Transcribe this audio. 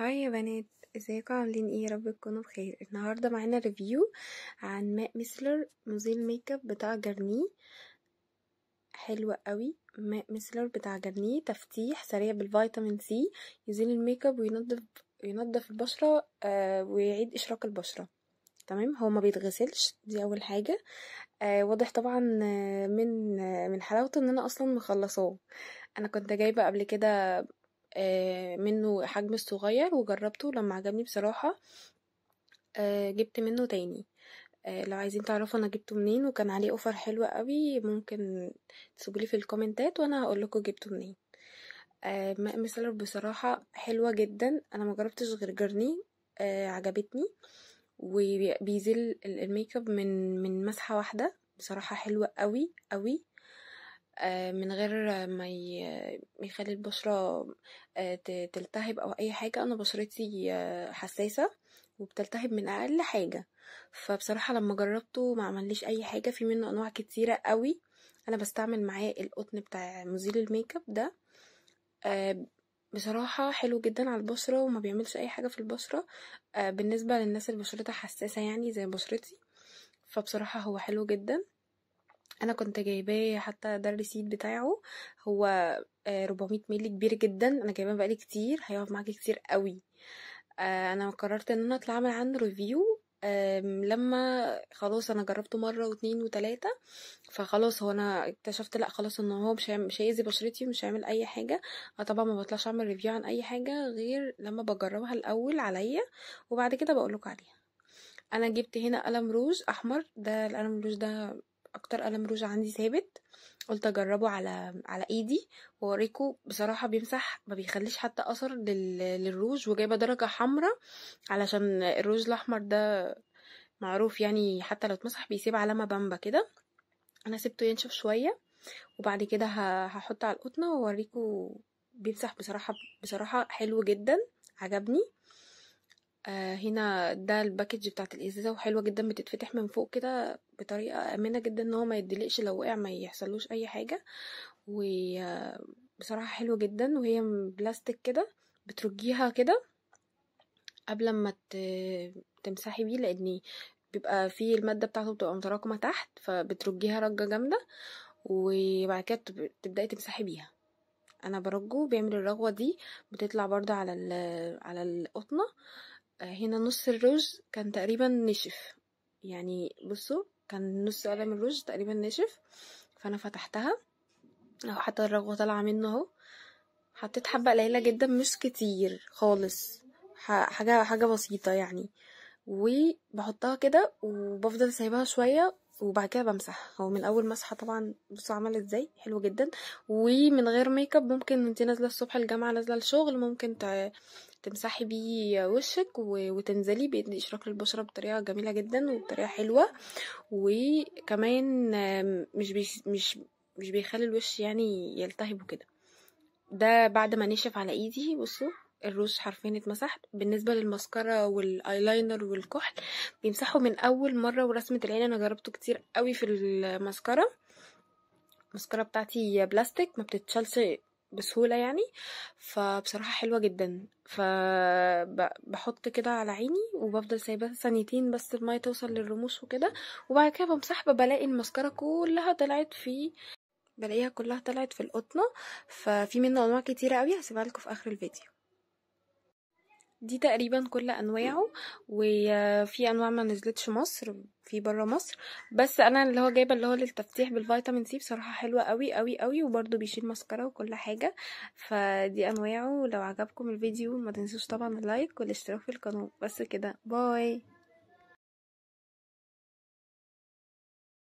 Hi يا بنات، ازيكم؟ عاملين ايه؟ يا رب تكونوا بخير. النهارده معانا review عن ماء micellar مزيل ميك اب بتاع Garnier. حلو قوي ماء micellar بتاع Garnier، تفتيح سريع بالفيتامين سي، يزيل الميك اب وينظف البشرة ويعيد اشراق البشرة. تمام، هو ما بيتغسلش، دي اول حاجة. واضح طبعا من حلاوته ان انا اصلا مخلصاه. انا كنت جايبه قبل كده منه حجم الصغير وجربته، لما عجبني بصراحة جبت منه تاني. لو عايزين تعرفوا انا جبته منين وكان عليه offer حلو قوي، ممكن تسيبولي في الكومنتات وانا هقول لكم جبته منين. ماء micellar بصراحة حلوة جدا، انا ما جربتش غير Garnier، عجبتني، وبيزيل الميك اب من مسحة واحدة. بصراحة حلوة قوي قوي، من غير ما يخلي البشرة تلتهب او اي حاجة. انا بشرتي حساسة وبتلتهب من اقل حاجة، فبصراحة لما جربته ما عمليش اي حاجة. في منه انواع كتيرة قوي، انا بستعمل معاه القطن بتاع مزيل الميك اب ده، بصراحة حلو جدا على البشرة وما بيعملش اي حاجة في البشرة، بالنسبة للناس اللي بشرتها حساسة يعني زي بشرتي، فبصراحة هو حلو جدا. انا كنت جايباه، حتى ده ال receipt بتاعه، هو 400 مللي، كبير جدا. انا جايباه بقالي كتير، هيقعد معاكي كتير قوي. انا قررت ان انا اطلع اعمل عنه review لما خلاص انا جربته مرة واتنين وتلاتة، فخلاص هو انا اكتشفت لا خلاص ان هو مش هيأذي بشرتي ومش هيعمل اي حاجة. انا طبعا ما بطلعش اعمل review عن اي حاجة غير لما بجربها الاول عليا وبعد كده بقولكوا عليها. انا جبت هنا قلم روج احمر، ده القلم روج ده اكتر قلم روج عندي ثابت، قلت اجربه على ايدي واوريكم. بصراحة بيمسح، ما بيخليش حتى اثر للروج، وجايبه درجه حمراء علشان الروج الاحمر ده معروف يعني حتى لو اتمسح بيسيب علامة بامبا كده. انا سبته ينشف شوية وبعد كده هحط على القطنه واوريكم بيمسح. بصراحة حلو جدا، عجبني. هنا ده ال package بتاعت الازازه، وحلوه جدا، بتتفتح من فوق كده بطريقة امنه جدا ان هو ما يدلقش، لو وقع ما يحصلوش اي حاجة. وبصراحة حلو جدا، وهي بلاستيك كده بترجيها كده قبل ما تمسحي بيه، لان بيبقى فيه المادة بتاعته بتبقى متراكمه تحت، فبترجيها رجه جامدة وبعد كده تبداي تمسحي بيها. انا برجه بيعمل الرغوه دي، بتطلع برده على القطنه. هنا نص الروج كان تقريبا نشف، يعني بصوا كان نص قلم الروج تقريبا نشف، فانا فتحتها اهو، حتى الرغوه طالعه منه اهو. حطيت حبه قليله جدا، مش كتير خالص، حاجة بسيطة يعني، وبحطها كده وبفضل سايباها شوية وبعد كده بمسحها. هو من اول مسحه طبعا بصوا عمل ازاي، حلو جدا. ومن غير ميك اب، ممكن انت نازله الصبح الجامعة، نازله الشغل، ممكن تمسحي بيه وشك وتنزلي، بيدي اشراق للبشره بطريقة جميلة جدا وبطريقة حلوة، وكمان مش بيخلي الوش يعني يلتهب وكده. ده بعد ما نشف على ايدي، بصوا الروج حرفيا اتمسحت. بالنسبة للمسكره والايلاينر والكحل بيمسحوا من اول مرة، ورسمه العين انا جربته كتير قوي في المسكره. المسكره بتاعتي بلاستيك ما بتتشالش بسهولة يعني، فبصراحة حلوة جدا. فبحط كده على عيني وبفضل سايباها ثانيتين بس المية توصل للرموش وكده، وبعد كده بمسح، بلاقي المسكره كلها طلعت في بلاقيها كلها طلعت في القطنه. ففي منه انواع كتيرة قوي، هسيبها لكم في اخر الفيديو. دي تقريبا كل انواعه، وفي انواع ما نزلتش مصر، في بره مصر، بس انا اللي هو جايبه اللي هو للتفتيح بالفيتامين سي، بصراحة حلوة قوي قوي قوي، وبرده بيشيل مسكره وكل حاجة. فدي انواعه. لو عجبكم الفيديو ما تنسوش طبعا ال like والاشتراك في القناة. بس كده، bye.